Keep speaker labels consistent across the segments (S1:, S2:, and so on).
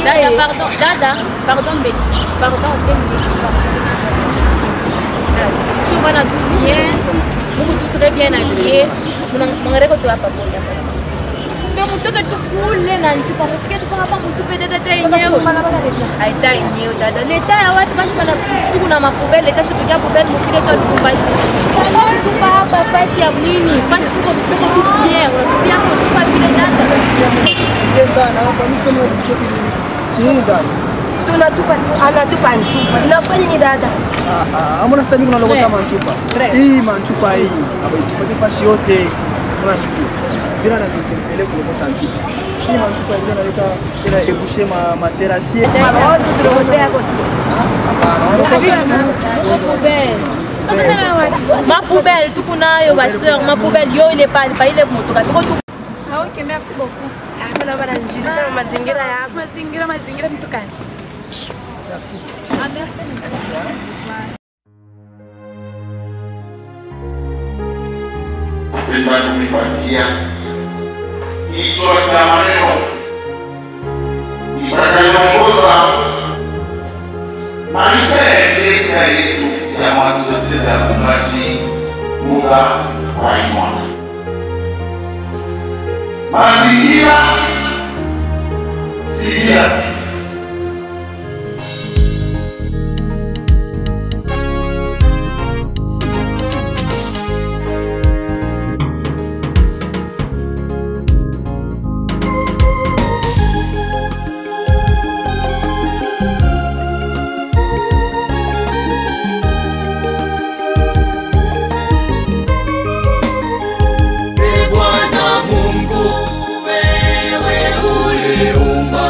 S1: Dada, pardon, dada, pardon, mais pardon, si on va tout bien, vous tout très bien habillé, mon récolte va pas pour mais mon toque tout coule na nchupa mufike tu kwa hapa mtupe dada ta yenyewe aita yenyewe dada leta ya watu bali bana tuko na mapubele kesho tukia pubele mufike kwa Lubumbashi tupa hapa fashi ya nini fashi tuko tuko tu bien unatupia hapo tupa vile dada
S2: sana hapa mimi sio mwanasikia nini dada
S3: tunatupa anatupa nchupa inafanya nini dada
S2: amona sasa mimi nalokota manchupa hii manchupa hii abaitupate fashi yote unasikia bila na nitempele kulokota nchupa hii manchupa ile inaleta ina eboucher ma terrassier
S1: ma poubelle tout kunayo ma soeur ma poubelle yo ile pale pa ile motoka tuko tu.
S4: Ah ok, merci beaucoup.
S3: Kuna bana zijulisha mazingira ya hapa.
S4: Mazingira mazingira mtukani.
S2: Merci.
S4: Ah merci.
S5: Napenda kumipatia kichwa cha maneno itakayoongoza maisha ya Eklesia yetu ya Mwanasosiete ya Lubumbashi muda wa hii mwaka. Mazingira si bila sisi.
S6: Bwana Mungu, wewe uliumba.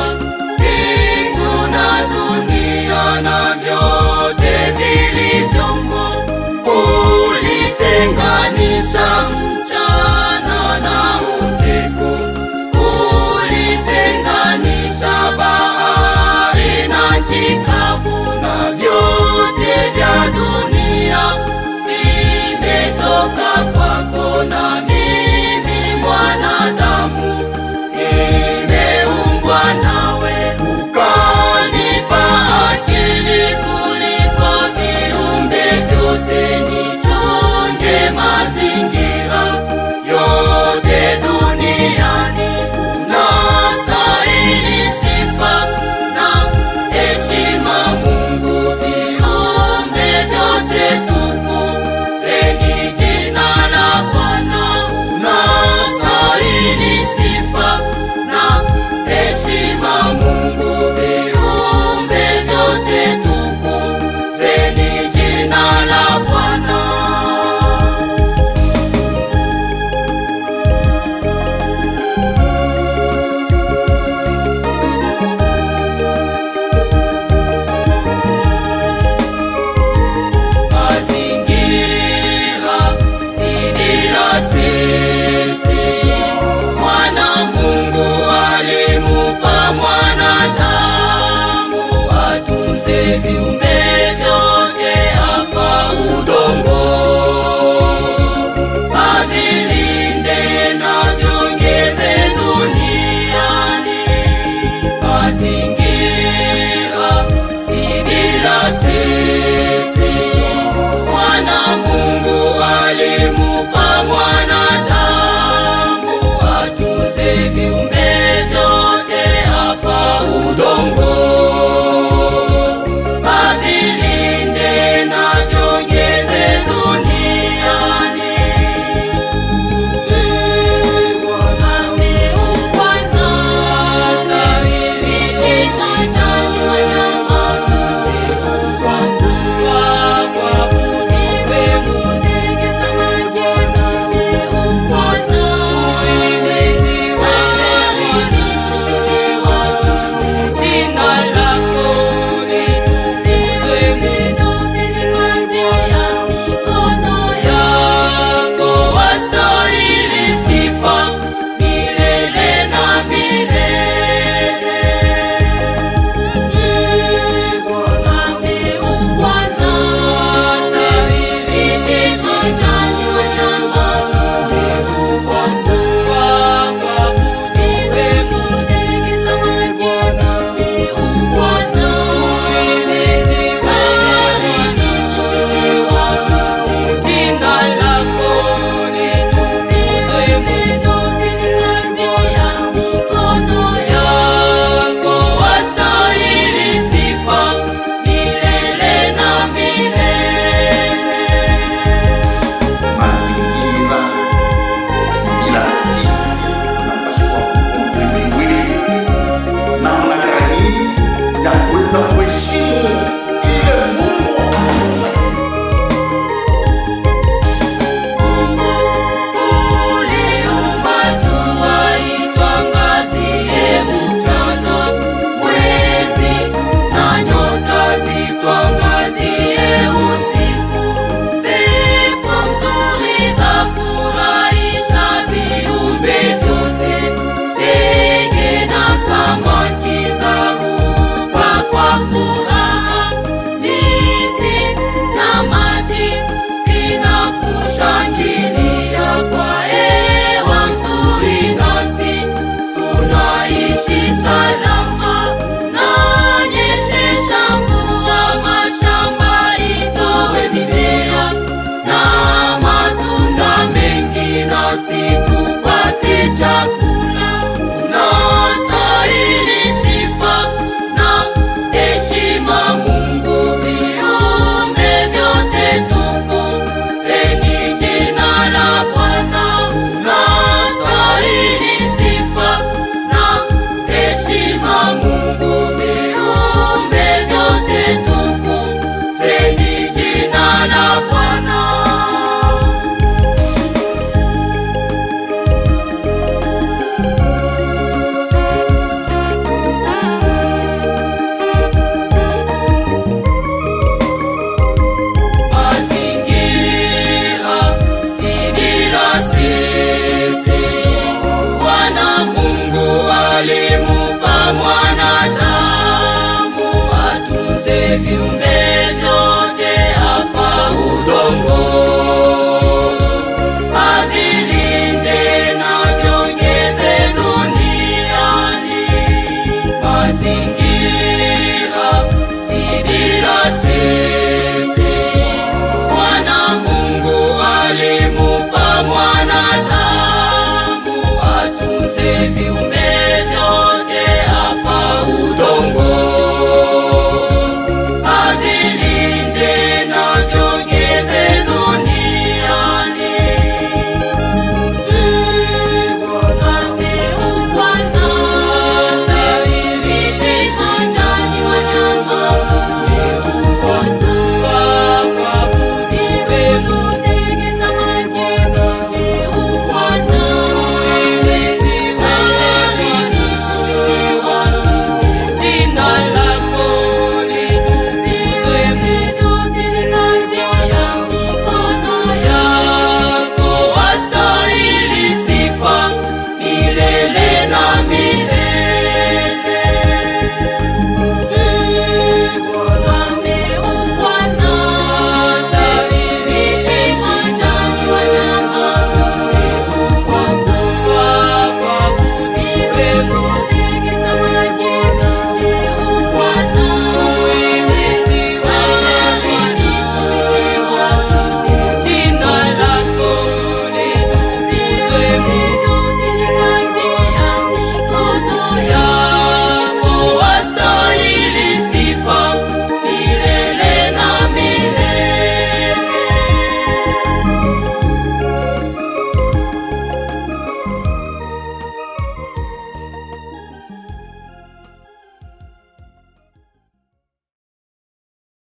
S6: Viumbe.